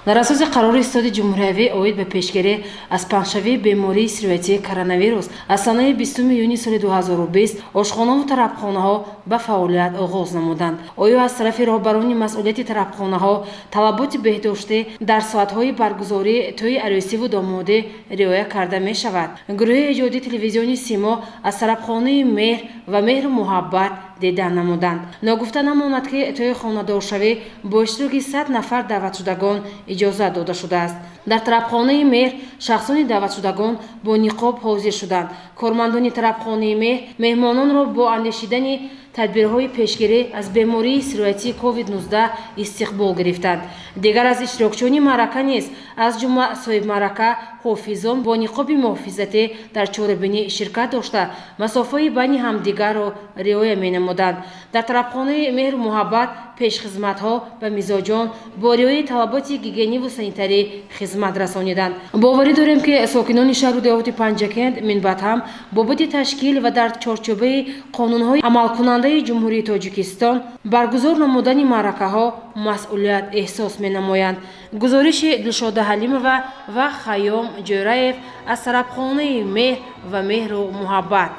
Дар асоси қарори Штаби ҷумҳуриявӣ оид ба пешгирӣ аз паҳншавии бемории сироятии коронавирус аз санаи 20 июни соли 2020 ошхонаву тарабхонаҳо ба фаъолият оғоз намуданд. Оё аз тарафи роҳбарони масъулияти тарабхонаҳо талаботи беҳдоштӣ дар соатҳои баргузории тӯи арӯсиву домодӣ риоя карда мешавад? Гурӯҳи эҷодии телевизиони «Симо» аз тарабхонаи «Меҳр ва меҳру муҳаббат» дидан намуданд. Ногуфта намонад, ки тӯи хонадоршавӣ бо иштироки 100 нафар даъватшудагон иҷозат дода шудааст. Дар тарабхонаи «Меҳр» шахсони даъватшудагон бо ниқоб ҳозир шуданд. Кормандони тарабхонаи «Меҳр» меҳмононро бо андешидани тадбирҳои пешгирӣ аз бемории сироятии COVID-19 истиқбол гирифтанд. Дигар аз иштирокчиёни маърака низ, аз ҷумла соҳибмаърака, ҳофизон бо ниқоби муҳофизатӣ дар чорабинӣ ширкат дошта, масофаи байни ҳамдигарро риоя менамуданд. Дар тарабхонаи «Меҳру муҳаббат» пешхизматҳо ба мизоҷон бо риояи талаботи гигиениву санитарӣ хизмат расониданд. Боварӣ дорем, ки сокинони шаҳру деҳоти Панҷакент минбаъд ҳам бобати ташкил ва дар чорчӯбаи қонунҳои амалкунандаи Ҷумҳурии Тоҷикистон баргузор намудани маъракаҳо масъулият эҳсос менамоянд. Гузориши Дилшода Ҳалимова ва Хайём Ҷӯраев аз тарабхонаи «Меҳр ва меҳру муҳаббат».